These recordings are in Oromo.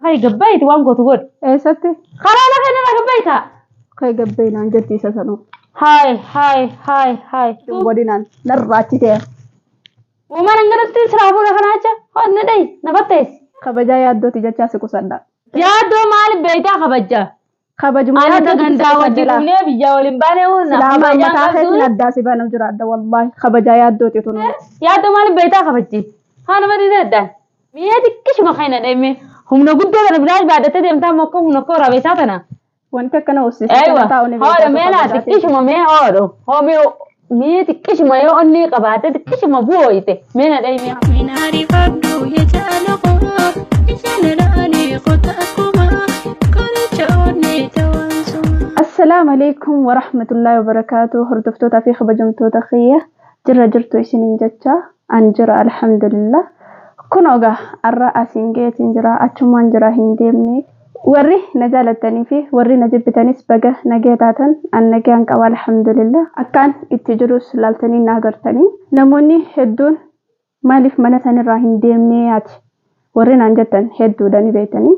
Kai gabbaayiti waan gootu godhi. Eessatti? Karaa lafa inni irraa gabbaayita. Kai gabbee naan jetti isa sanuu. Haay haay haay haay. Godinaan narraa achi ta'e. Uumaan hanganatti siraa fuudha kanaa jecha hoo na dhayi na fatteessi. Kabajaa yaaddooti jechaa si qusadha. Yaaddoo maaliif beektaa kabajja? Kabajuma Ani yaaddooti si sagantaa wajjin qusadhe laa. dhufnee biyyaa waliin baanee na Silaa kabajaan mataa keetiin qabdu. addaa si baanu jiraadha wallaahi kabajaa yaaddooti tunu. Yaaddoo maaliif beektaa kabajji? Haa nama dhiisee addaan. Mi'a xiqqishuma kan hin dhayme humna guddaa kana bilaash baadhattee deemtaa immoo akka humna koo rabeessaa tana. Wanti akkana hossisiisa Eewa, taa'u ni hoodha beektaa mee laa kabajaa xiqqishuma mee hoodho. Hoo mee mi'a xiqqishuma yoo onnee qabaate xiqqishuma bu'ooyite mee na dhayme. Assalaamu alaikum warahmatullaahi wabarakaatu. Hordoftootaa fi kabajamtoota kiyya jirra jirtu isiniin jecha an jira alhamdulillah. Kun ogaa har'a asiin geetiin jira achumaan jira hin deemne. Warri na jaalattanii fi warri na jibbitanis baga nagee taatan an nagaan qaba alhamdulillah. Akkaan itti jirus laaltanii na agartanii. Namoonni hedduun maaliif mana sanirraa hin deemne ati warri naan jettan hedduudha ni beektanii.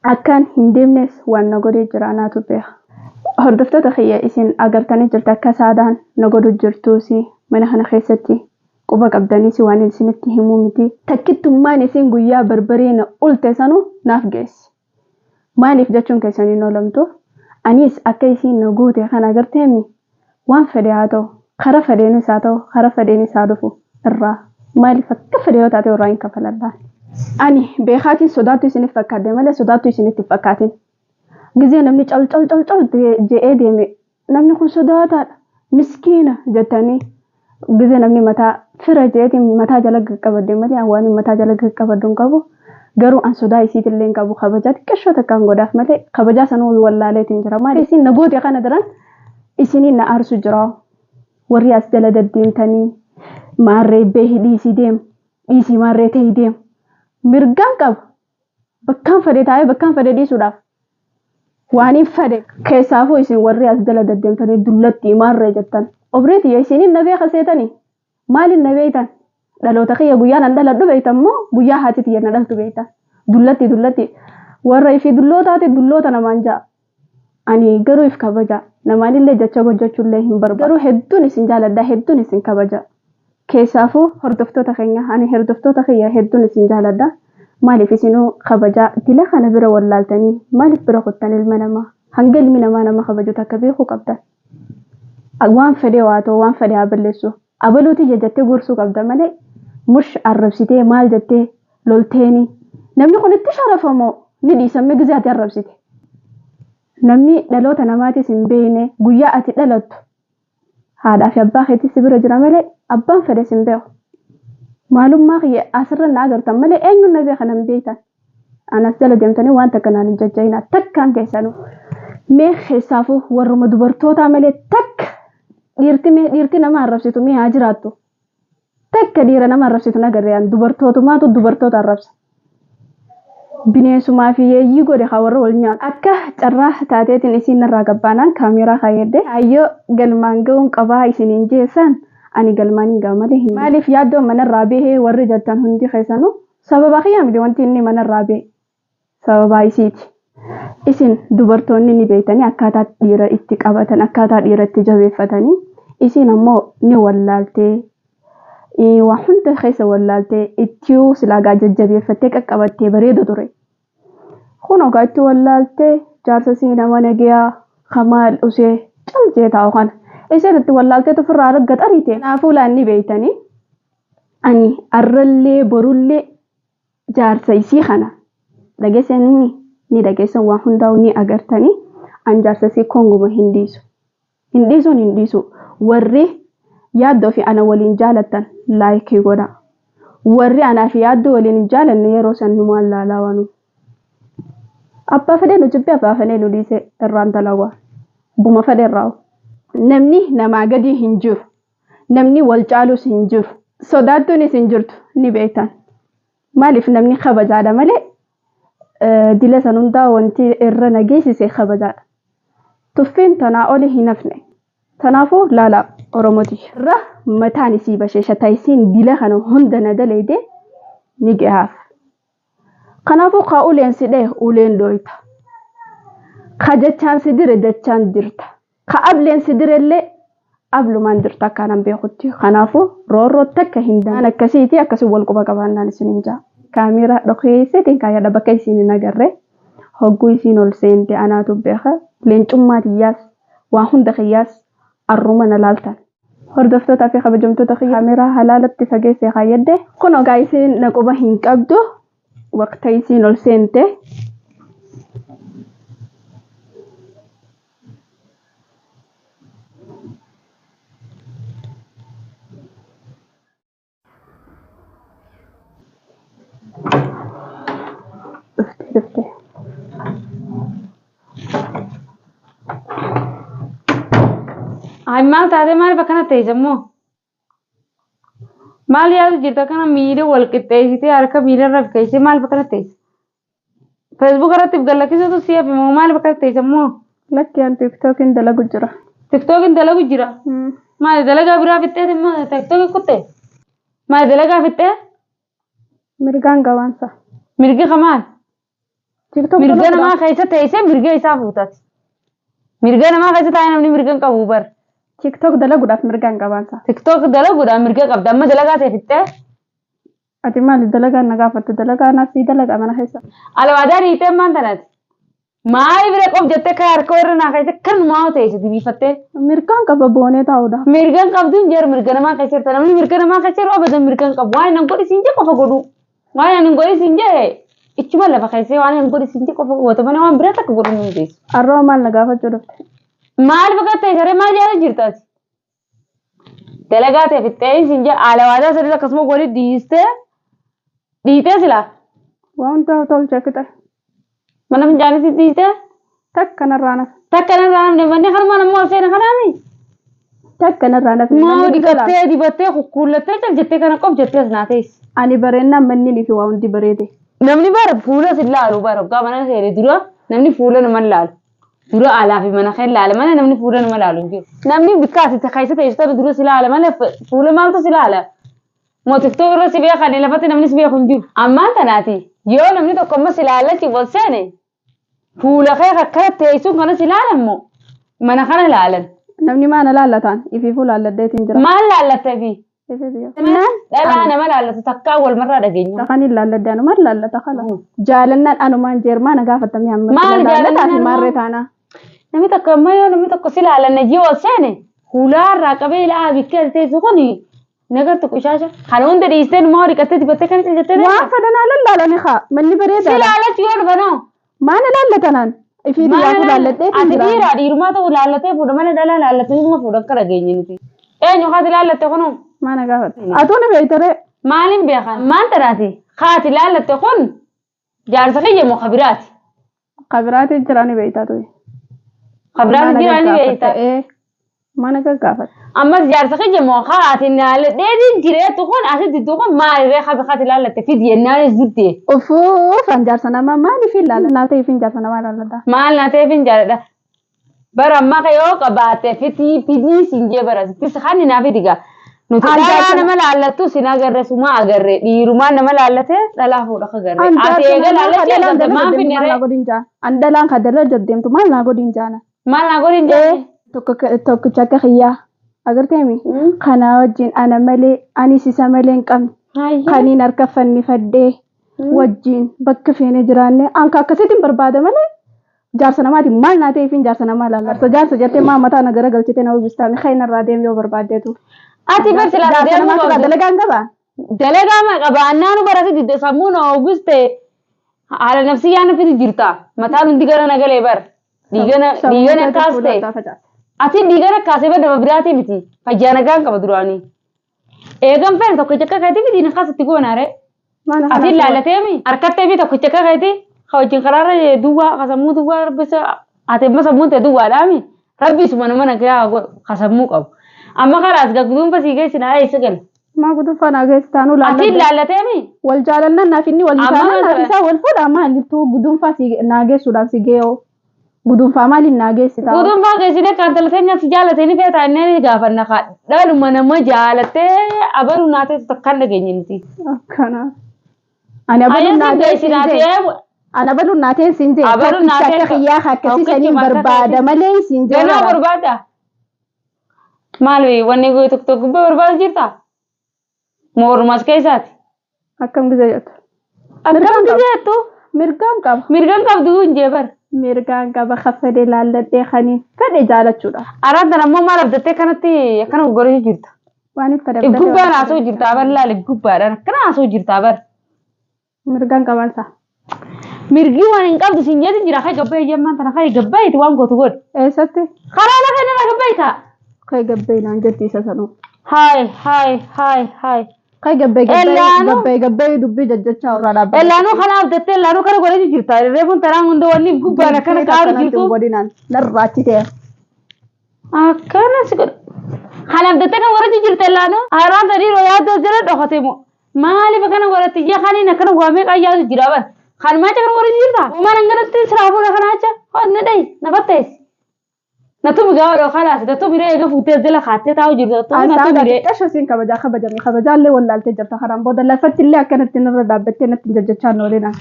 Akkaan hin deemnes waan na godhee jira naatu beeka. Hordoftoota kiyya isin agartanii jirtu akka saadaan na godhu jirtuusi mana kana keessatti quba qabdaniis waan isinitti himuu miti. Takkittummaan isin guyyaa barbaree na ulte sanuu naaf geessi. Maaliif jechuun keessan hin oolamtu? Anis akka isiin na goote kana agarteemi waan fedhe haa ta'u kara fedheenis haa ta'u kara fedheenis haa dhufu irraa maaliif akka fedhe yoo taate irraa hin kafaladhaan. Ani beekaatiin sodaattu isiniif fakkaadde malee sodaattu isinitti hin fakkaatin. Gizee namni cal cal cal cal je'ee deeme namni kun sodaataadha miskiina jettanii gizee namni mataa fira jeetiin mataa jala qaqqabadde malee waan hin mataa jala qaqqabaddu hin qabu. Garuu an sodaa isiitillee hin qabu kabajaa xiqqeeshoo takkaan godhaaf malee kabajaa sanuu wallaaleetiin jira. Maali isin na goote kana daran isiniin na aarsu jira. Warri as jala deddeemtanii maarree beehi dhiisii deem dhiisii maarree ta'ii deem mirgaan qaba. Bakkaan fedhe taa'ee bakkaan fedhe dhiisuudhaaf waan hin fedhe keessaafuu isin warri as jala deddeemtanii dullattii maarree jettan. Obreeti isiniin na beeka seetanii maaliin na beektan? Dhaloota kiyya guyyaan an dhaladhu beektan moo guyyaa haati tiyya na dhaltu beektan? Dullatti dullatti warra ifii dullootaati dulloota namaan ja'a. Ani garuu if kabaja. Namaanillee jecha hojjechuullee hin barbaadu. Garuu hedduun isin jaaladha hedduun isin kabaja. Keessaafuu hordoftoota keenya ani hordoftoota kiyya hedduun isin jaaladha. Maaliif isinuu kabajaa dila kana bira wallaaltanii maaliif bira kuttan ilma namaa? Hanga ilmi namaa nama kabaju takka beekuu qabdan. Waan fedhe haa ta'u waan fedhe haa balleessu. Abaluuti jettee gorsuu qabda malee mush arrabsitee maal jettee lolteeni. Namni kun itti sharafamoo ni dhiisamme gizee ati arrabsite. Namni dhaloota namaatis hin beekne guyyaa ati dhalattu haadhaa fi abbaa keetis si bira jira malee abbaan fedhes hin beeku. Maalummaa kiyya asirra na agartan malee eenyuun na beeka nan beektan. Anas jala deemtanii waan takka naan hin jajja'inaa takkaan keessanuu. Mee keessaafuu warruma dubartootaa malee takka dhiirti mee dhiirti nama arrabsitu mee haa jiraattu. Takka dhiira nama arrabsitu nagarree dubartootumaatu dubartoota arrabsa. Bineensumaa fi yeeyyii godhe haa warra wal nyaatu. Akka carraa taateetiin isiin narraa gabbaanaan kaameeraa kaayyadde. Kaayyoo galmaan ga'uun qabaa isiniin jeessan ani galmaan hin ga'a malee hin. Maaliif yaaddoon manarraa bahee warri jettan hundi keessanuu sababa kiyyaa miti wanti inni manarraa bahe sababaa isiiti. Isin dubartoonni ni beektanii akkaataa dhiira itti qabatan akkaataa dhiira itti jabeeffatanii isiin ammoo ni wallaaltee waa hunda keessa wallaaltee ittiuu silaagaa jajjabeeffattee qaqqabattee bareedu ture. Kun ogaa itti wallaaltee jaarsa sii nama nagayaa kamaal usee cal jee taa'u kana. Isheen itti wallaaltee ofirraa arga xariite. Kanaafuu laan ni beektanii ani arrallee borullee jaarsa isii kana dhageessanii ni dhageessan waa hundaa'u ni agartanii an jaarsa isii konguma hin dhiisu. Hin dhiisuun hin dhiisu. Warri yaaddoo fi ana waliin jaalattan laayikii godha. Warri anaa fi yaaddoo waliin hin jaalanne yeroo san numaan laalaa waanu. Abbaa fedhee nu jibbee abbaa fedhee nu dhiisee irraan dalawaa. Buma fedhe irraa. Namni namaa gadi hin jiru. Namni wal caalus hin jiru. Sodaattuunis hin jirtu ni beektan. Maaliif namni kabajaadha malee dila san hundaa wanti irra na geessise kabajaadha. Tuffiin tanaa oli hin hafne. Kanaafuu laala Oromooti. Irra mataan isii basheesha taa'isiin dila kana hunda na daleede ni gahaaf. Kanaafuu ka uleen si dhahe uleen dhooyta. Ka jechaan si dire jechaan dirta. Ka ableen si direllee ablumaan dirta akkaan beekutti. Kanaafuu roorroo takka hin danda'an akkasiiti akkasii wal quba qabaannaan isin hin jaa. Kaameeraa dhokeesseetiin kaayadha bakka isin hin agarre. Hogguu isiin ol seente anaatu beeka. Leencummaa tiyyaas waa hunda kiyyaas arruma na laaltan. Hordoftootaa fi kabajamtoota kiyya kaameeraa halaalatti fageessee kaayyadde. Kun ogaa isiin na quba hin qabdu. Waqta isiin ol seente. Dhufte dhufte. Ay maal taatee maaliif akkana teessa immoo? Maal yaadu jirta kana miila wal qixxeessitee harka miilarra keessee maaliif akkana teessa? Feesbuuk irratti gallakkisuutu si hafe moo maaliif akkana teessa immoo? Lakki an tiiktookiin dalagu jira. Tiktookiin dalagu jira. Maali dalagaa biraa fixxee immoo tiktookii kutte? Maali dalagaa fixxee? Mirgaan gabaansa. Mirgi kamaan? Tiiktook Mirga namaa keessa teessee mirga isaa fuutati. Mirga namaa keessa taa'ee namni mirga hin qabu bar. Tiiktook dalaguudhaaf mirgaan gabaansa. Tiktook dalaguudhaan mirga qabda amma dalagaa ta'e fixxee. Ati maali dalagaan na gaafattu dalagaa naaf sii dalagaa mana keessa. Alwaadaa dhiitee maan tanaati? Maali bira qof jettee kan harka warra naa keessa kanumaa teesse diriirfattee. Mirgaan qaba boonee taa'uudha. Mirga hin qabdu hin jiru mirga namaa keessa jirta namni mirga namaa keessa jiru abadan mirga hin qabu waan hin godhisiin jee qofa godhu. Waan hin godhisiin jee ichuma lafa keessee waan hin godhisiin jee qofa goota malee waan biraa takka godhuu hin dandeessu. Arroo maal na gaafachuu dhufte? Maal bakka ta'e saree maal yaada jirtaati? Dalagaa ta'e fixxee siin jee alawaadaa sadii akkasuma walitti dhiistee dhiitee silaa Waan hundaa tolchee fixe. mana fincaanitti dhiistee Takka narraa nafe. takka narraa namni manni kanumaan ammoo ol seena kanaami. Takka narraa nafe. Moo Manni biqilaa. dhiqattee dibattee kukkuullattee cal jettee kana qof jettee as naa teessi. Ani bareennaan manneen fi waa hundi bareede. Namni bara fuula si laalu bara waggaa mana seene dura namni fuula nama laalu. Dura alaa fi mana kee laala malee namni fuula nama laalu hin jiru. Namni bikka ati keessa teessu tana dura si laala malee fuula maaltu si laala? Moo tiktook irra si beekan lafatti namni si beeku hin jiru. Ammaan tanaati yoo namni tokko amma si laallachi wal seene fuula kee akkana teessuun kana si laalan moo mana kana laalan. Namni maana laallataan ifiifuu laalladheetiin jira. Maal laallattee fi Ifiif yoo. dhalaa nama laallatu takkaa walmarraa dhageenya. Takaniin laalladde anumaan laallata kala. Jaalannaan anumaan jeermaa na gaafatamee amma. Maal Laallataa fi jaalannaan maarree taanaa. Namni tokko ammoo yoo namni tokko si laalanne jii ol seene hulaa irraa qabee ilaa bikkee ati teessu kun nagar tokko ishaasha. Kana hunda dhiistee numaa dhiqattee dibattee kan jettee Waan fedhanaa lallaalani haa manni si bareedaadha. laalachi yoo dhufanoo. Maana laallatanaan ifiitu yaafuu laalladheetiin Ati jira. dhiira dhiirumaa ta'u laallatee fuudha malee dhalaa laallatee numa fuudha akka dhageenye nuti. Eenyu haati laallatte kunuu? Maana gaafata. Atuu ni beektaree. Maaliin beekan? Maal tanaati? Haati laallatte kun jaarsa kiyya moo kabiraati? Kabiraatiin jira ni beektaa tuyi. Kabiraati jira ni beekta. Maana gaggaafata. Ammas jaarsa kiyya moo haati laalladheetiin jireetu kun asitti kun maalirree habi haati laallatte fidi jennaanis duddee. Ufuuf an jaarsa namaa maaliif hin laalla? Naa ta'eef hin jaarsa namaa laalladha. Maal na ta'eef hin jaaladha. Bara ammaa ka yoo qabaatte fitii fidii siin jee bara sittis kan naa fidiga. Nuti An dhalaa jaarsa- nama laallattu sin agarre suma agarre dhiirumaan nama laallate dhalaa fuudha akka agarre. An Ati jaarsa eega namaa laallachi ka dhalaan argamte dalaga maal deemtu finne maal ree? naa godhin jaa? An dhalaan ka dalaga deemtu maal naa godhin jaana? Maal naa godhin jee? Tokkicha akka kiyyaa agarteemi? Kanaa wajjin ana malee anis isa malee hin qabne. Kaniin harka fannifadhee wajjin bakka feene jiraanne anka akkasitti barbaada malee jaarsa namaatiin maal naa ta'eef jaarsa namaa laalla. Jaarsa jettee maa mataa na garagalchitee na uwwistaame kan irraa deemu yoo barbaaddeetu. Ati bar silaa Jaarsa deemuu namaa silaa qabdu. dalagaa hin qabaa? Dalagaa ma qabaannaa nu barate didde sammuu na oguste haala nafsiyyaan nufitu jirta. Mataan hundi gara nagalee bar. Dhiigana dhiigana kaaste. Ati dhiigana kaasee bar nama biraatii miti. Fayyaa nagaan qaba duraanii. Eegan fedhe tokkicha akka keetii miti ni kaasatti goonaare. Ati laallateemi harkattee fi tokkicha akka keetii ka wajjin karaarra duwwaa ka sammuu duwwaa rabbisa ati amma sammuun ta'e duwwaadhaami. Rabbi isuma nama nagaa godhu ka sammuu qabu. Amma karaas gagguduunfa sii geessi naa eessa gala. Maa guduunfaa naa geessi taanuu Ati laalladhe. laallateemi. Wal jaalannaan naaf inni wal Amma jaalannaan naaf maal isaa wal fuudhaa maalittuu guduunfaa si naa geessuudhaaf si geeyoo. Guduunfaa maaliin naa geessi taa'u? Guduunfaa geessinee kan talatee si jaalatee ni feetaa inni gaafanna kaa dhaluma nama jaalattee abaruu naa ta'e takkaan dhageenye nuti. Akkana. Ani abaluun Ayyan naa sin ta'e siin beeksinaati. jee. Ani abaluun naa ta'e siin jee. Abaluun naa Tokkicha ta'e akka kiyyaa akkasii saniin tokkichuma akka barbaada keetii. malee siin jee. Ganaa barbaada. Maal wanni tokko tokko gubbaa barbaadu jirta? Mormas keessaati. Akkam gizee jettu. Akkam jettu? Mirgaan qaba. Mirgaan qabdu hin jee bar. Mirgaan qaba kaffadee laalladhee kaniin fedhe jaalachuudha. Araan tan ammoo maal abdattee kanatti akkana goggoree jirta? Waan itti dabdate. Gubbaan haasoo jirta bar laali gubbaadhaan akkana haasoo jirta bar. Mirgaan qabansa. Mirgi waan hin qabdu siin jedhin jira kai gabbee jemmaan tana kai gabbeeti waan gootu godhu. Eessatti? Karaa lafa inni irraa gabbee ta'a. Kai gabbee naan jetti isa sanuu. Haay haay haay haay. Kai gabbee gabbee Ellaanuu. gabbee gabbee dubbii jajjachaa irraa dhaabbata. Ellaanuu kana abdattee ellaanuu kana godhee jirta. Reefuun taraan hunda wanni gubbaan akkana qaaru jirtu. Godinaan narraachitee. Akkana si godha. Kana abdattee kan godhachuu jirta ellaanuu. Haaraan sadii yeroo yaaddoo jala dhokate moo. Maaliif akkana godhatti ija kaniin akkana waamee qayyaatu jira bar. Kan maacha kana godhachuu jirta. Uumaan hanganatti siraa fuula kana acha. Hoo na dhayi na fatteessi. Natu bigaa odoo kalaas natu biree eega fuutee jala kaattee taa'u jirta. Natu Asaadaa biree. xiqqasho siin kabajaa kabajame kabajaallee wallaaltee jirta kanaan booda lafatti illee akkanatti narra dhaabbattee natti jajjachaa hin oolinaa.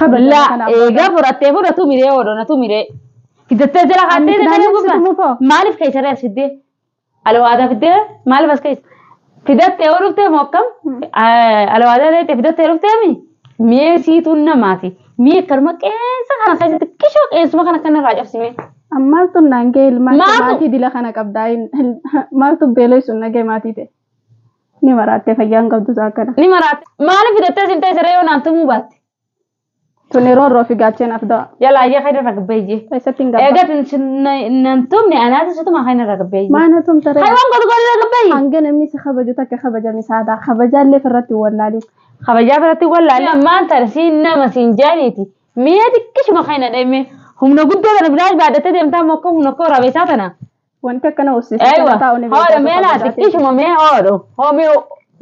Kabajame La kanaan booda. eega fudhattee fudhatu miree odoo natu miree. Fidattee jala kaattee Ani kana naannoo gubbaa. situ mufoo. Maaliif keessaree as fiddee? Alwaadaa fiddee maaliif as keessa? Fidattee yoo dhuftee moo akkam? Alwaadaa leettee fidattee dhuftee mi? Mi'ee siituun namaati. Mi'ee akkanuma qeensa kana keessatti qishoo qeensuma kana kanarraa cabsime. Maaltu naan ga'e ilmaan Maaltu? maatii dila kana qabdaa maaltu beelessuun nagee maatii ta'e. Ni maraattee fayyaan qabdu isaa akkana. Ni maraatte. Maaliif fidattee sin teessaree yoo naan tumuu baatte? Tun yeroo roofi gaacheen afda'a. Yala ayyee kan irra gabbeeyye. Eessatti hin gabba? Eegaa nan tumne anaatu situma kan irra gabbeeyye. Maana tumta ree? Haywaan godhu godhu irra gabbeeyye. Hanga namni si kabaju takka kabajame saadaa kabajaallee irratti wallaaliin. Kabajaa biratti wallaalee ammaan tana siin nama siin jaaniiti. Mi'a xiqqishuma kan hin dhadhame humna guddaa kana bilaash baadhattee deemtaa mokka humna koo rabeessaa tana. Wanti akkana hojjechiisu Eewa kana taa'u ni hoodha meelaa xiqqishuma mee hoodho hoo mee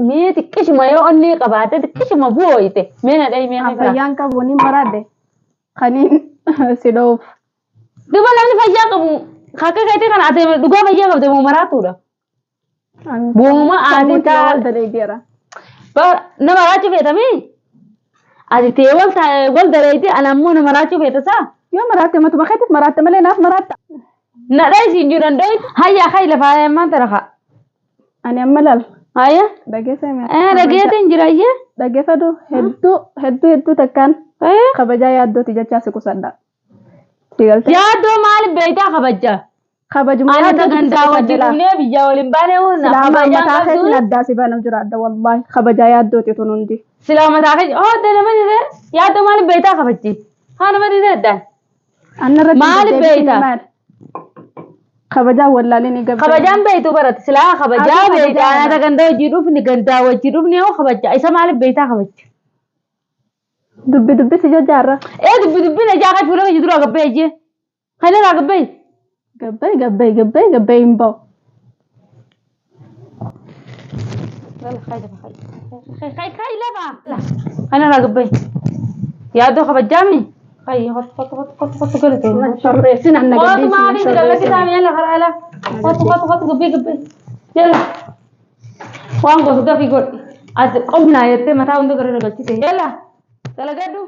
mi'a xiqqishuma yoo onnee qabaatte xiqqishuma bu'ooyite mee na dhahi mee kan biraa. Fayyaan qabu ni maraadde. Kaniin si dhoof. Duba namni fayyaa qabu kakka keetii kana ati dhugaa fayyaa qabde moo maraatuudha. Bu'uuma ati taa daleegeera. Nama raachuu feetamii? Ati tee wal dareeti ana ammoo nama raachuu feeta saa? Yoo maraatte matuma keetiif maraatte malee naaf maraatta. Na dhahi siin jiru danda'u. Hayyaa hayi lafaa ammaan tana kaa. Ani amma laal. Hayya. Dhageessa hime. Dhageetiin jira ayyee. Dhageeffadhu hedduu hedduu hedduu takkaan Hayya. kabajaa yaaddooti jechaa si qusadha. Si galtee? Yaaddoo maaliif beektaa kabajja? Kabajuma Ani yaaddooti si sagantaa wajjin qusadha. dhufnee biyyaa waliin baanee humna Silaa kabajaan mataa keetiin qabdu. addaa si baanaaf jiraadha wallaahi kabajaa yaaddooti tun hundi. Silaa mataa keessa oh nama dide yaaddoo maaliif beektaa kabajji? Haa nama dide addaan. Anna irratti Maaliif beekta? Kabajaa wallaalee ni gabba. Kabajaan beektuu barate silaa kabajaa Ati kabajaa beektaa barate. ana gandaa hojii dhufni gandaa hojii dhufni yoo kabajaa isa maaliif beektaa kabajji? Dubbi dubbi si jajjaarra. Ee dubbi dubbi na jaa fuula kee dura gabbee jee. Kana irraa gabbee. Gabbee gabbee gabbee gabbee hin ba'u. Kai lafa. Kana irraa gabbee. Yaaddoo kabajaami. Kai hot hot hot hot hot galate. Shorreessin anna Hot maali galati saami yalla karaa ala. Hot hot hot gabbee gabbee. Yalla. Waan gosu gafii godhi. Ati qomnaa jettee mataa hunda gara galchite. Yalla. Dalagadhu.